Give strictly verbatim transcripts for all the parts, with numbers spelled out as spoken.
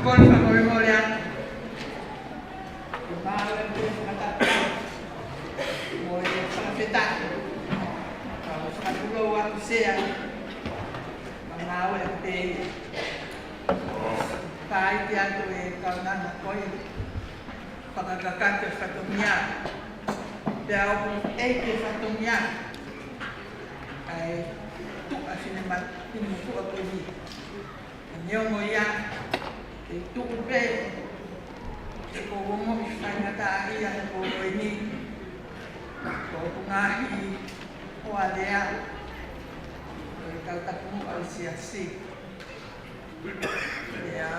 Kole fakamolemole atu. Ko e mālō e fakatapu mo e fakafetaʻi. Kau fakatulou atu Sea. Ka ngāue ʻa pē ia. Pāʻiki atu e kaunanga ko e fakakakato e fatongia. Pea ʻoku ʻeiki e fatongia. ʻA e tuʻa finemā, finemotuʻa ko eni. Neongo ia, ʻe tuʻu pē, ʻe ko homo i faingataʻaʻia he pō ko eni, ko hoku ngaahi hoa lea, ko e kau tapu ʻa e siasi. Pea,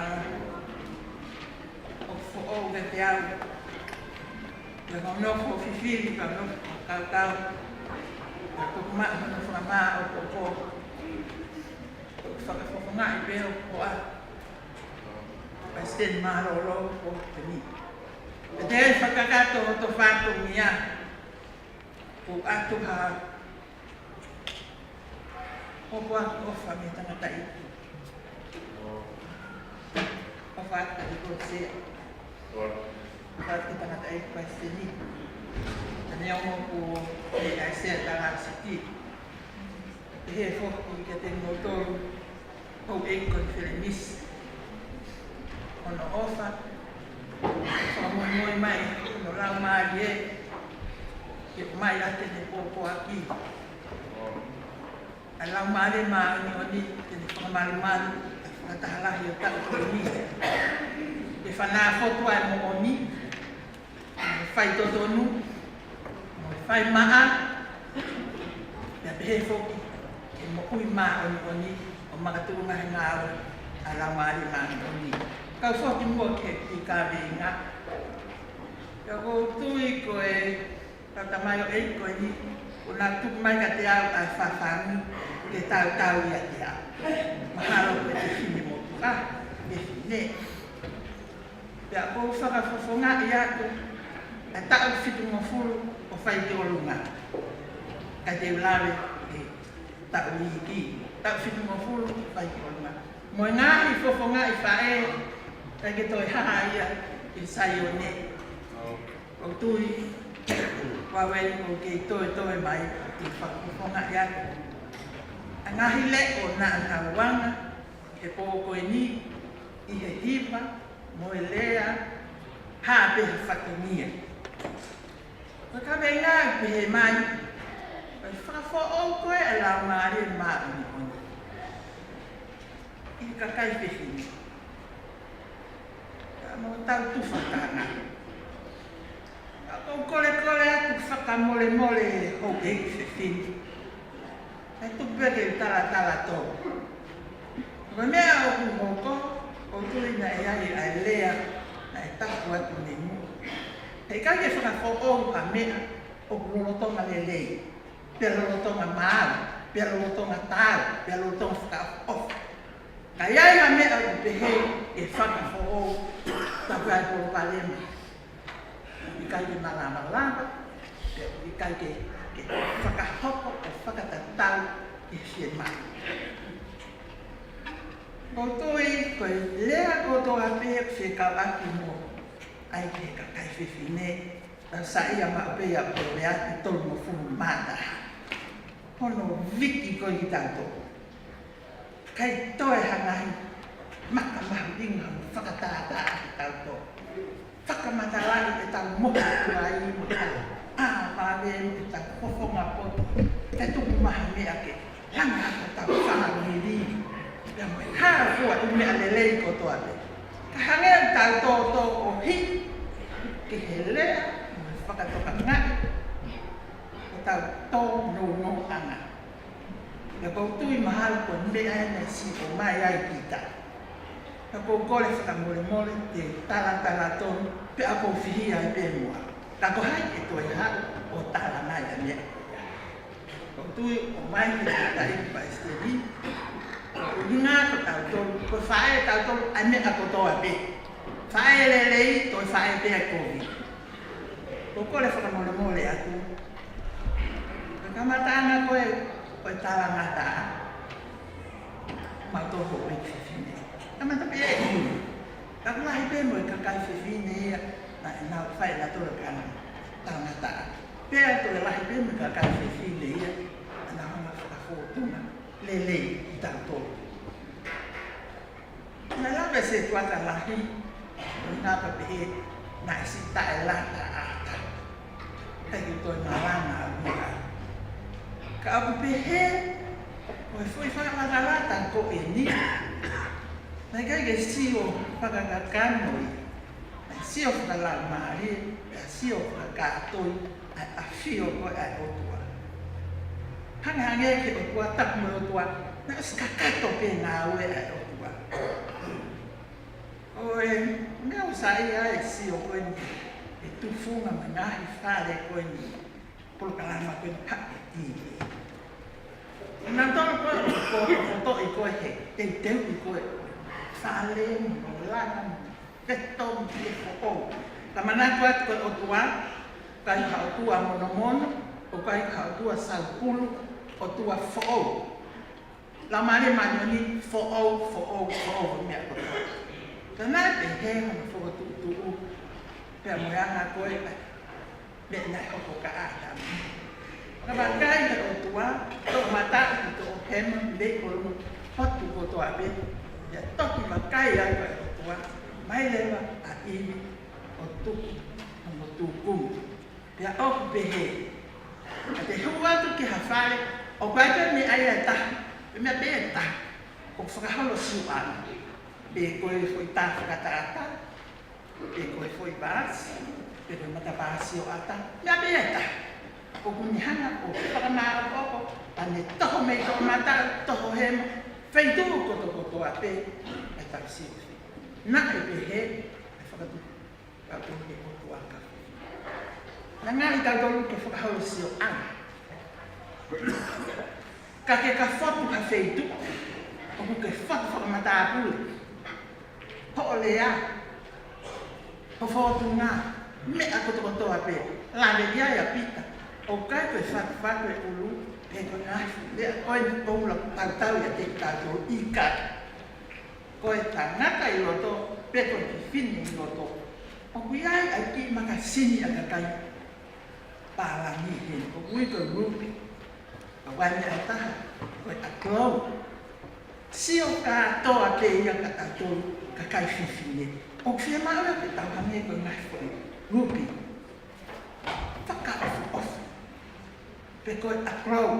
ʻoku foʻou kiate au, pea ko hono fifili, pea ko hono kaukau, pea ko hono fakamāʻopoʻopo. Fakafofongaʻi pē ʻo koa. Palesiteni mālōlō ko eni. Pea te u fakakakato hoto fatongia. Ko atu ha hoko ʻa e ʻofa mei he tangataʻeiki. ʻOfa atu kiate koe Sea. ʻOfa atu ki he tangataʻeiki Palesiteni. Ka neongo ko e ʻai Sea Talāsiti. Pehē foki kiate kimoutolu houʻeiki konifelenisi. Hono ʻofa, fakamoimoi mai hono laumālie, ke ʻomai ʻa e pōpoaki. ʻA e Laumālie Māʻoniʻoni, ke ne fakamalumalu ʻa e fakataha lahi ʻo e taʻu ko eni. Ke fanā fotu ʻa e moʻoni, mo e faitotonu, mo e faimaʻa, pea pehē foki, ke moʻui māʻoniʻoni, ʻo makatuʻunga he ngāue ʻa e Laumālie Māʻoniʻoni. Kau foki muʻa ki he kaveinga. Pea ʻoku ou tui ko e kau tamaioʻeiki ko eni, kuo nau tuku mai kiate au ʻa e fafangu ke tautau ʻiate au. Mahalo ko e fefine motuʻa, fefine. Pea ʻoku ou fakafofongaʻi atu ʻa e taʻu fitungofulu ʻoku fai ki ʻolunga. Ka te u lave he taʻu iiki, taʻu fitungofulu ʻoku fai ki ʻolunga. Mo e ngaahi fofongaʻi faʻē, ʻikai ke toe hā ia ʻi Saione. ʻOku ou tui, ʻoku ou kei toetoe mai, ke fakafofongaʻi atu ʻa e ngaahi leʻo naʻa nau anga he pō ko eni, ʻi he hiva, mo e lea, hā pē ha fatongia. Ko e kaveinga ʻoku pehē mai, ʻoku fakafoʻou ko ē ʻa e Laumālie Māʻoniʻoni ʻi he kakai fefine. Ka mo tau tufa tana. Ka ʻoku ou kolekole atu fakamolemole houʻeiki fefine. Kae tuku pē ke u talatala tonu. Ko e meʻa ʻoku hoko, ʻoku ou tui naʻe ʻi ai ʻa e lea, naʻe tapu atu mei muʻa. Heʻikai ke fakafoʻou ha meʻa ʻoku lolotonga lelei, pea lolotonga maau, pea lolotonga taau, pea lolotonga fakaʻofoʻofa. Ka ʻi ai ha meʻa ʻoku pehē ke fakafoʻou, tapu ai polokalema. ʻIkai ke malamalama, pea ʻikai ke, ke fakahoko, ke fakatatau, ke fiemaʻu. ʻOku ou tui, ko e lea kotoa pē ʻoku fekauʻaki mo ai ki he kakai fefine, tau saiʻia maʻu pē ia ʻo lea ʻi he tolungofulu mā taha. Hono viki ko ē kitautolu. ʻIkai toe ha ngaahi maka mahuʻinga hono fakatātā kitautolu. Fakamatalaʻi ʻetau mohu tuai mo ʻetau ʻā vave mo ʻetau fofonga poto. Ke tuku mai ha meʻa ke langa ʻaki hotau fāmili. Pea mo e hā fua ʻi he meʻa lelei kotoa pē. Ka hangē ʻoku tau tōtōʻohi ki he lea mo e fakatokangaʻi ʻo ʻetau tōnounou ʻanga. Pea ʻoku ou tui mahalo ko e meʻa eni naʻe siʻi ʻomai ai kita. Pea ʻoku ou kole fakamolemole, te u talatala tonu, pea ʻoku ou fihia ai pē muʻa. Ka ko hai ʻe toe haʻu ʻo tala mai ʻa e meʻa ko ia. ʻOku ou tui ʻoku ʻomai he taʻahine palesiteni, ko e ʻuhinga ko tautolu, ko e faʻē tautolu ʻa e meʻa kotoa pē. Faʻē lelei, toe faʻē pē ʻa e kovi. ʻOku ou kole fakamolemole atu. Ko e kamataʻanga ko ē, ko e talangataʻa. Mautolu houʻeiki fefine. Kamata pē ʻe ʻi. Ka ʻoku lahi pē mo e kakai fefine ia naʻa nau fai ʻenautolu e kalanga tangata. Pea toe lahi pē mo e kakai fefine ia naʻa nau hanga ʻo fakafōtunga lelei kitautolu. Naʻe lave ʻa e setuata lahi, ʻo napa pehē naʻe siʻi taʻelata ʻa ʻAta. ʻIkai ke toe malanga ʻa ia. Ka ʻoku pehē, ko e foʻi fakalatalata ko eni, naʻe ʻikai ke sio fakakakano ia. Naʻe sio fakalaumālie, pea sio fakakātoi ʻa e ʻafio ko ē ʻa e ʻOtua. Hangehangē ki he ʻOtua, tapu mo e ʻOtua, naʻe ʻosi kakato pē ngāue ʻa e ʻOtua. ʻO e, meʻa ʻoku sai ai e sio ko eni, e tufunga mo e ngaahi fale ko eni, polokalama ko eni paʻeti. Naʻa tau ko, ko, ko, ko, ko, ko e, teuteu ko e, fale, mo lana, mo feto, mo e foʻou. Ka manatu atu ko e ʻOtua, ʻikai ha ʻotua monomono, ʻoku ʻikai ha ʻotua saupulu, ʻOtua foʻou. Laumālie Māʻoniʻoni, foʻou, foʻou, foʻou, meʻa kotoa. Ka naʻe pehē hono fokotuʻutuʻu, pea mo e anga ko ē, meʻa naʻe hoko kia ʻAtama. Ka vakai he ʻOtua, toʻomataʻu, toʻohema, lei kolomo, hotu kotoa pē, pea toki vakai ai ko e ʻOtua, mai leva ʻa ʻIvi ʻo tuku hono tūkunga. Pea ʻoku pehē, ka te hū atu ki ha fale, ʻoku ʻi ai pē meʻa ia ʻe taha, pe meʻa pē ʻe taha, ʻoku fakaholo sioʻanga. Pe ko e foʻi tā fakatātā, pe ko e foʻi paasi, pe ko e matapā sioʻata, meʻa pē ia ʻe taha. ʻOku ne hanga ʻo fakamāʻopoʻopo, pea ne toho mei toʻomataʻu, toʻohema, feituʻu kotokotoa pē ʻetau siʻi. Naʻe pehē, ʻe fakatupu, tautolu ke ʻOtua ka. Naʻa ngaahi tautolu ke fakaholo sioʻanga. Ka ke ka fotu ha feituʻu, ʻoku ke fotu fakamatāpule. Hoʻo lea, hoʻo fōtunga, meʻa kotokotoa pē, lave ia ʻa Pita, ʻoku ʻikai ko e fatufatu e ʻulu, pe ko e ngaahi meʻa ko eni ʻoku ou tautau ia te tautolu ʻikai. Ko e tangata ʻi loto, pe ko e fefine ʻi loto, ʻoku ʻi ai ʻa e kiʻi makasini ʻa e kakai pālangi heni, ʻoku ui ko e ruby. Ka ʻoku ʻi ai meʻa ʻe taha, ko e ʻakilou. Sio kātoa pē ia kia tautolu kakai fefine. ʻOku fiemaʻu ia ke tau hangē ko e ngaahi foʻi ruby. Fakaʻofoʻofa. Pe ko e ʻakilou.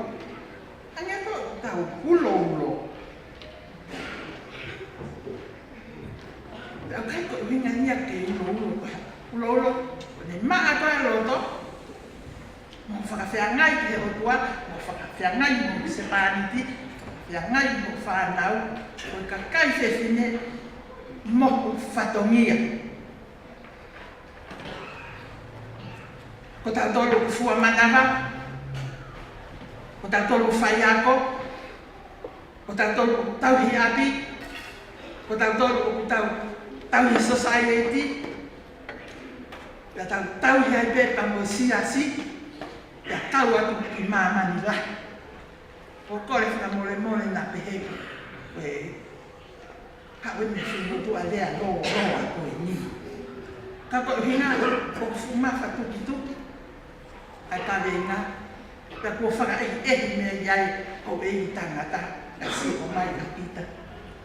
Hangē ko ʻetau uloulo. ʻOku ʻikai ko e ʻuhinga ia ke uloulo ko e uloulo, ko ʻene maʻa ko ē loto, mo fakafeangai ki he ʻOtua, mo fakafeangai mo e husepāniti, fakafeangai mo e fānau, ko e kakai fefine, mo e fatongia. Ko tautolu ʻoku fua manava, ko tautolu ʻoku faiako, ko tautolu ʻoku tauhi ʻapi, ko tautolu ʻoku tau, tauhi sōsaieti, pea tau tauhi ai pē pea mo e siasi, pea kau atu ki māmani lahi. ʻOku ou kole fakamolemole naʻa pehē ko e haʻu eni mei he motuʻa lea lōloa ko eni. Ka ko e ʻuhinga, ʻoku fuʻu mafatukituki ʻa e kaveinga, pea kuo fakaʻehiʻehi mei ai ʻa e tangata, ka sio mai ʻa kita,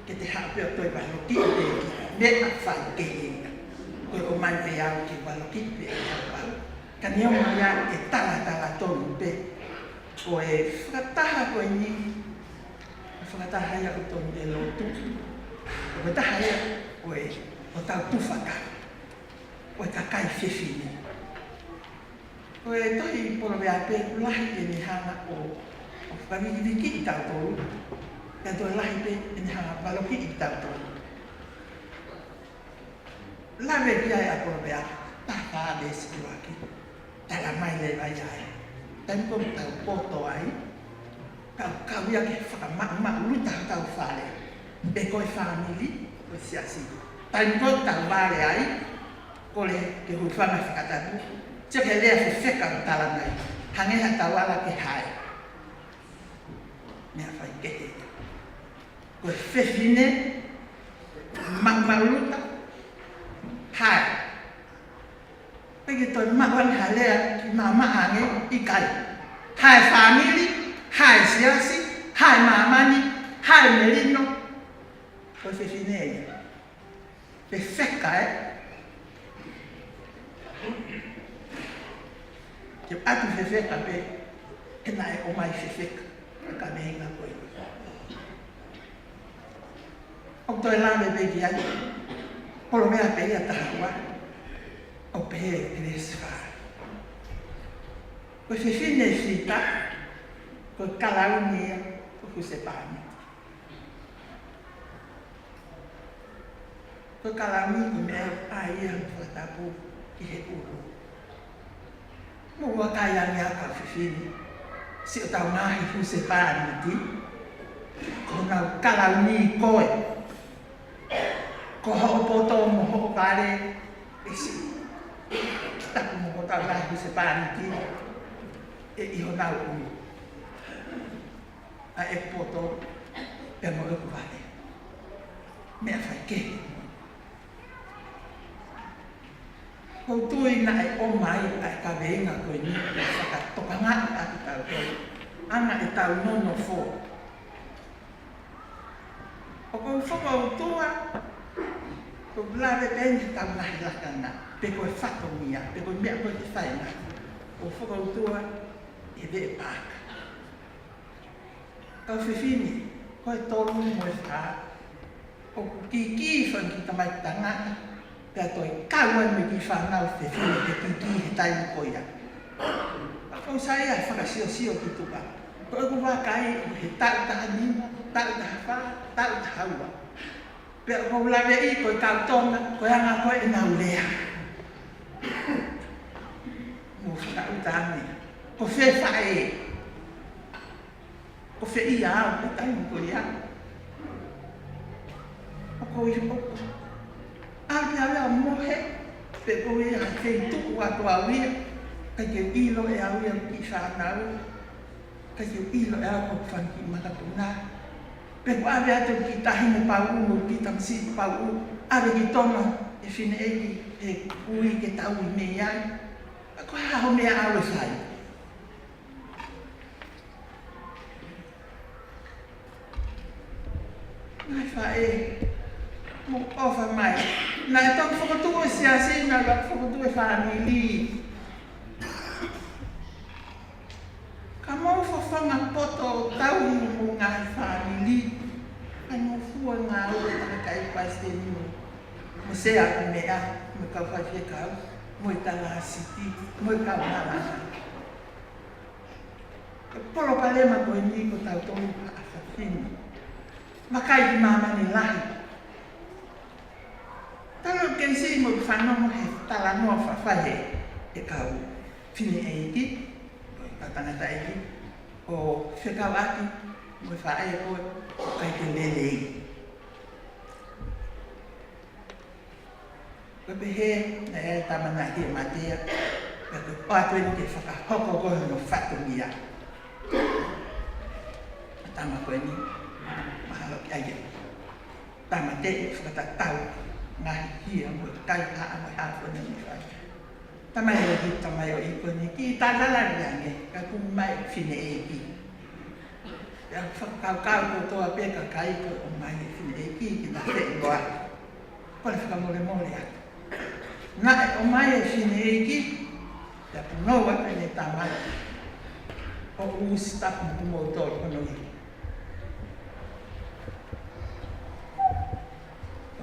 ke te haʻu pē ʻo toe valokiʻi pē ki he meʻa faikehe ia. Ko e ʻomai pē au ke valokiʻi pē au. Ka neongo ia ʻe talatala tonu pē, ko e fakataha ko eni, ʻa e fakataha ia ʻoku totonu ke lotu. Ko e taha ia ʻo e, ʻo tau tufakanga, ʻo e kakai fefine. Ko e tohi Poloveape ʻoku lahi ʻene hanga ʻo, ʻo fakavikivikiʻi tautolu. Pea toe lahi pē ʻene hanga ʻo valokiʻi tautolu. Lave ki ai ʻa Poloveape, taha fā veesi ʻuluaki. Tala mai leva ia ai. Taimi ko ē ʻoku tau poto ai, tau kau ia ki he fakamaʻumaʻuluta hotau fale. Pe ko e fāmili, ko e siasi. Taimi ko ē ʻoku tau vale ai, kole ke hūfanga he fakatapu, teke lea fefeka ʻo tala mai. Hangē haʻatau ala ke hae. Meʻa faikehe. Ko e fefine, maʻumaʻuluta, Hae. Pea ke toe maʻu ange ha lea ki māmani ange, ʻikai. Hae fāmili, hae siasi, hae māmani, hae melino. Ko e fefine ia. Fefeka, ē? Ke ʻoatu fefeka pē, he naʻe ʻomai fefeka. Ka mei nga koe. ʻOku toe lave pē ki ai. Poloveape ia taha ua. ʻOku pehē ʻe Lesifa. Ko e fefine Sita, ko e kalauni ia ʻo Husepāniti. Ko e kalauni ko e meʻa ʻoku ʻai ia mo fakatapu ki he ʻulu. Mou vakai ange ʻa e kau fefine, siʻotau ngaahi husepāniti, ko honau kalauni koe. Ko hoʻo poto mo hoʻo vale, ʻe siʻi tapu mo hotau ngaahi husepāniti, ʻe ʻi honau ʻulu. ʻA e poto, pea mo ʻeku vale. Meʻa faikehe. ʻOku ou tui naʻe ʻomai ʻa e kaveinga ko eni ke fakatokangaʻi ʻa kitautolu. ʻAna ʻetau nonofo. ʻOku ou fakautua, ʻoku ou lave pē eni ʻetau ngaahi lakanga, pe ko e fatongia, pe ko e meʻa ko ē te fai na. ʻOku ou fakautua, ʻe veʻe paaka. Kau fefine, ko e tolu mo e fā, ʻoku kīkī fanga kiʻi tamaiki tangata, pea toe kau ai mo e kiʻi fānau fefine ke kīkī he taimi ko ia. Ka ʻoku sai ʻa e fakasiosio ki tuʻa. Ko ʻeku vakai, he taʻu taha nima, taʻu taha fā, taʻu taha ua. Pea ʻoku ou laveʻi ko e kau Tonga, ko e anga ko ē ʻenau lea. Mou fakaʻuta ange. Ko fē faʻē. Ko fē ia au, ko e taimi ko ia. ʻOku ou ʻi hoku. ʻAve au ia mohe, pe ko ia ha feituʻu atu au ia, ʻikai ke u ʻilo ʻe au ia ki fānau, ʻikai ke u ʻilo ʻe au ko e fanga kiʻi makapuna. Pe ko e ʻave atu ki tahi mo pauʻu, mo ki tamasiʻi pauʻu, ʻave ki Tonga, ʻe fineʻeiki, ʻe kui ke tau ʻi mei ai. Ko e hā hoʻo meʻa ʻalu ʻo fai? Ngaahi faʻē, mou ʻofa mai. Naʻe toki fokotuʻu e siasi, naʻe toki fokotuʻu e fāmili. Ka mou fofonga poto ʻo tauhi homou ngaahi fāmili. ʻAi mou fua ngāue ʻa e kakai palesiteni mo, mo Sea Kumeʻa, mo e kau faifekau, mo e talāsiti, mo e kau malanga. Ko e palopalema ko eni ko tautolu haʻa fefine. Vakai ki māmani lahi. Talu ke siʻi mo fanongo he talanoa fafai he, he kau fineʻeiki, mo e kau tangataʻeiki, ʻo fekauʻaki mo e faʻē ko ē ʻoku ʻikai ke lelei. Ko e pehē, naʻe ʻi ai e tama naʻe hia mate ia, pea ko e ʻoatu eni ke fakahoko ko hono fatongia. Tama ko eni, mahalo ki ai ke tāmateʻi fakatatau, ngaahi hia mo e kaihaʻa mo e hā fua naʻa ne fai. Tama ʻi he tama ʻi ko eni, kiʻi tālala ange, ka kumi mai fineʻeiki. Pea fakakaukau kotoa pē kakai ko e ʻomai e fineʻeiki ke na feʻiloaki. Kole fakamolemole atu. Naʻe ʻomai e fineʻeiki, pea punou atu ʻene tama, ʻo ʻusi tapu mo kimoutolu ko eni.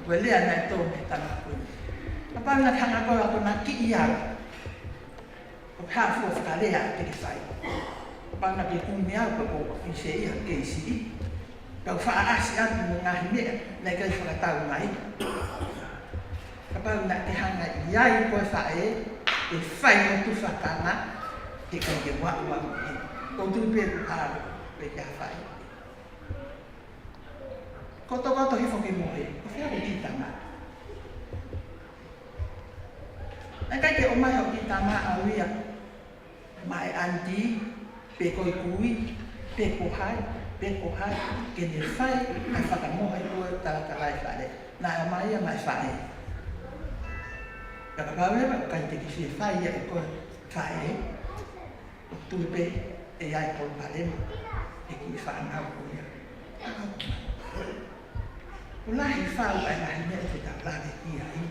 Ko e lea naʻe tō mei he tama ko eni. Kapau naʻa ke hanga koe ʻo akonakiʻi au, ko e hā fua fakalea te ke fai? Kapau naʻa ke kumi au, ko e ko i se ia ke isi. Kau faʻa ʻasi atu mo e ngaahi meʻa naʻe ʻikai fakatau mai. Kapau naʻa ke hanga ʻi ai ko e faʻē, ʻe fai mo tufakanga, he ʻikai ke vaʻu au he. Ko e tuʻu pē ku halo, pe ke fai. Kotokoto hifo ke mohe, ko fē hoʻo kiʻi tama? Naʻe ʻikai ke ʻomai hoʻo kiʻi tama ʻalu ia maʻa e ʻaniti, pe ko e kui, pe ko hai, pe ko hai, ke ne fai ʻa e fakamohe ko e talatalai fale. Naʻe ʻomai ia maʻa e faʻē. Ka kapau leva ʻoku ʻikai te ke fie fai ia ʻe koe faʻē, ʻoku tui pē ʻe ʻi ai e palopalema ʻi he kiʻi fānau ko ia. ʻOku lahi fau ʻa e ngaahi meʻa te tau lave ki ai.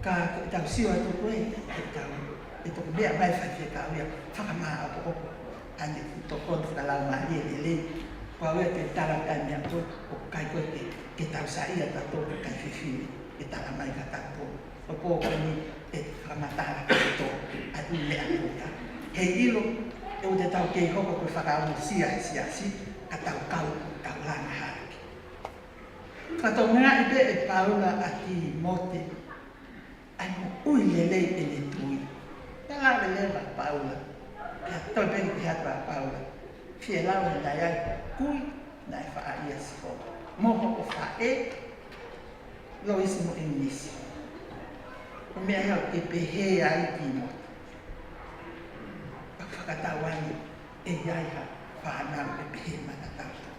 Ka ko ʻetau sio atu ko ē, ʻetau, ʻe toki meʻa mai e faifekau ia, fakamāʻopoʻopo ʻa e tokoni fakalaumālie lelei. Ko au ia te u tala atu e meʻa ko ē, ʻoku ʻikai ko ē ke, ke tau saiʻia tautolu kakai fefine, ke tala mai kia tautolu. Ko e pō ko eni ʻe fakamatala ki he tō ʻa e ʻū meʻa ko ia. Heiʻilo, ʻoku tau kei hoko ko e fakaongosia he siasi, ka tau kau, tau langa hake. Ka tokangaʻi pē ʻe Paula ʻa Tīmote ʻa e moʻui lelei ʻene tui. Pea lave leva ʻa Paula, pea toe pehē atu ʻa Paula, fielau he naʻe ʻi ai hoku kui naʻe faʻa ʻia Sihova, mo hoʻo faʻē, Loisi mo ʻIunisi. Ko e meʻa ia ʻoku pehē ai Tīmote. Ka fakatauange ʻe ʻi ai ha fānau ʻe pehē mai kia tautolu.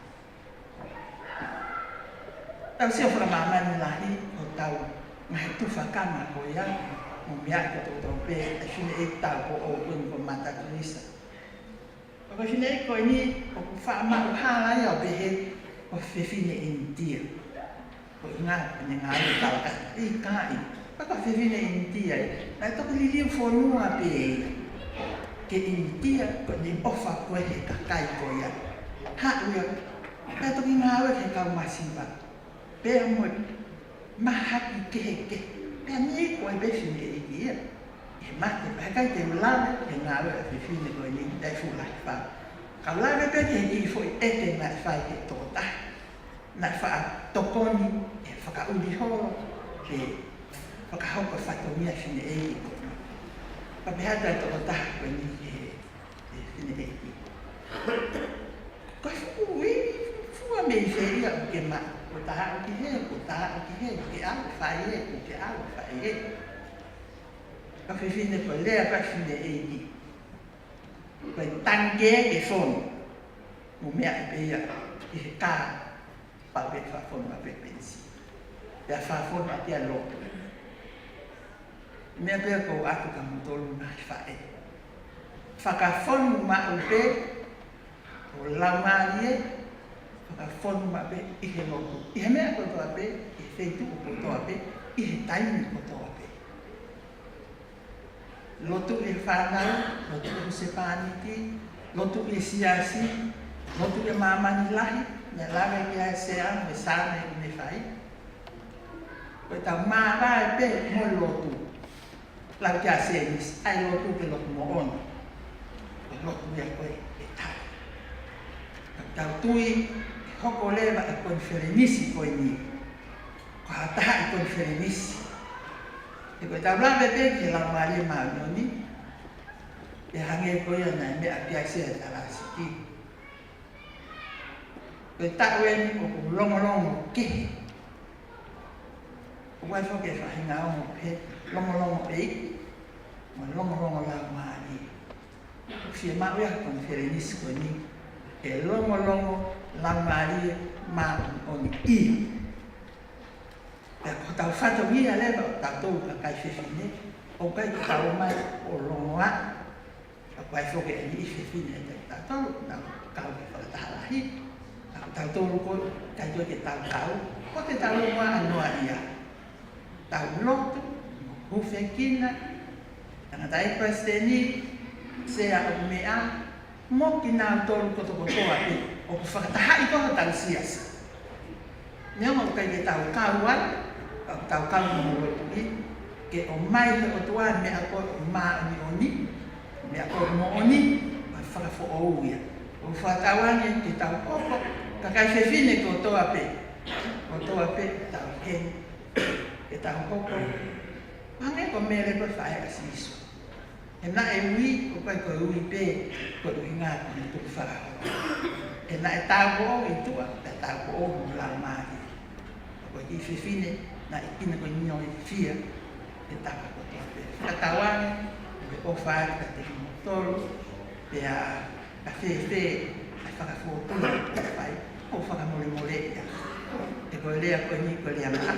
Tau sio fakamāmani lahi ʻo tau ngaahi tufakanga ko ia, mo e meʻa ko ē ʻoku tau pehē, ʻa e fineʻeiki tāupoʻou ko eni ko Mata Teresa. Ko e fineʻeiki ko eni ʻoku faʻa maʻu hala ia ʻo pehē ko e fefine ʻInitia. Ko e ʻuhinga ʻene ngāue tau ka i kai. Ka ko e fefine ʻInitia ia, naʻe toki liliu fonua pē ia ki ʻInitia, ko ʻene ʻofa ko ē he kakai ko ia. Haʻu ia, pea toki ngāue ki he kau masiva. Pea mo e mahaki kehekehe. Pea ne ʻikai ko e fineʻeiki ia. ʻI he mate, pea ʻikai te u lave ki he ngāue ʻa e fefine ko eni, naʻe fuʻu lahi fau. Ka u lave pē ki he kiʻi foʻi ʻeke naʻe fai ki he tokotaha naʻe faʻa tokoni he fakaʻuli holo, he fakahoko e fatongia ʻo e fineʻeiki ko eni. Pea pehē atu ʻa e tokotaha ko eni ki he, ki he fineʻeiki: Ko e fuʻu ivi, fua mei fē ia ʻoku ke maʻu? Kuo ta aʻu ki hē, kuo ta aʻu ki hē, kuo ke ʻalu ʻo fai ē, kuo ke ʻalu ʻo fai ē. Ka ko e fefine, ko e lea ʻa e fineʻeiki, ko e tangi ke fonu. Mo e meʻa pē ia ʻi he kā, pau pē ke fakafonu maʻu pē penisi. Pea fakafonu ʻaki ʻa e lotu. Meʻa pē ia ʻoku ou ʻoatu kia moutolu ngaahi faʻē. Fakafonu maʻu pē ho laumālie, fakafonu maʻu pē ʻi he lotu, ʻi he meʻa kotoa pē, ʻi he feituʻu kotoa pē, ʻi he taimi kotoa pē. Lotu ʻi he fānau, lotu ʻi he husepāniti, lotu ʻi he siasi, lotu ʻi he māmani lahi, naʻe lave ki ai e sea mo e Saame ʻoku ne fai. Ko ʻetau māvae pē mo e lotu. Lau ki ai ʻa Sēmisi, ʻa e lotu ke lotu moʻoni. Ko e lotu ia ko ē ʻe tau. Ka tau tui, ʻe hoko leva e konifelenisi ko eni ko ha taha ʻi he konifelenisi. He ko ʻetau lave pē ki he Laumālie Māʻoniʻoni, ʻe hangē ko ia naʻe meʻa ki ai e sea ʻi he talāsiki. Ko e taʻu eni ʻoku longolongo kehe. ʻOku ʻi ai foki e faʻahinga ongo pē, longolongo ʻeiki, mo e longolongo laumālie. ʻOku fiemaʻu ia he konifelenisi ko eni, ʻe longolongo Laumālie Māʻoniʻoni. Pea ko hotau fatongia leva ʻo tautolu kakai fefine, ʻoku ʻikai ke tau ō mai ʻo longoaʻa. Ka ʻoku ʻi ai foki e niʻihi fefine ʻiate kitautolu, naʻa nau kau ki he fakataha lahi. Ka ko tautolu ko ē, ʻikai ko ē ke tau kau, ʻoku ʻikai ke tau longoaʻa noa ia. Tau lotu, hūfekina, tangataʻeiki palesiteni, sea ʻo e meʻa, mo kinautolu kotokotoa pē ʻoku fakatahaʻi ko ē hotau siasi. Neongo ʻoku ʻikai ke tau kau ai, ka ʻoku tau kau mo e lotu ia, ke ʻomai he ʻOtua e meʻa ko ē ʻoku māʻoniʻoni, meʻa ko ē ʻoku moʻoni, mo fakafoʻou ia. ʻOku fakatauange ke tau hoko, kakai fefine kotoa pē, kotoa pē tau heni, ke tau hoko hangē ko Mele ko e faʻē ʻa Sīsū. He naʻe ui, ʻoku ʻikai ko e ui pē ko e ʻuhinga ko ʻene tukufakaholo. He naʻe tāupoʻou ʻi tuʻa, pea tāupoʻou mo e laumālie. Ko e kiʻi fefine naʻe ʻi ai ko e nioifi ia he tapa kotoa pē. Fakatauange ʻoku ou ʻofa atu kiate kimoutolu, pea ka fēfē ʻa e fakafōtunga ʻoku fai, ʻoku ou fakamolemole ia. He ko e lea ko eni ko e lea maʻa,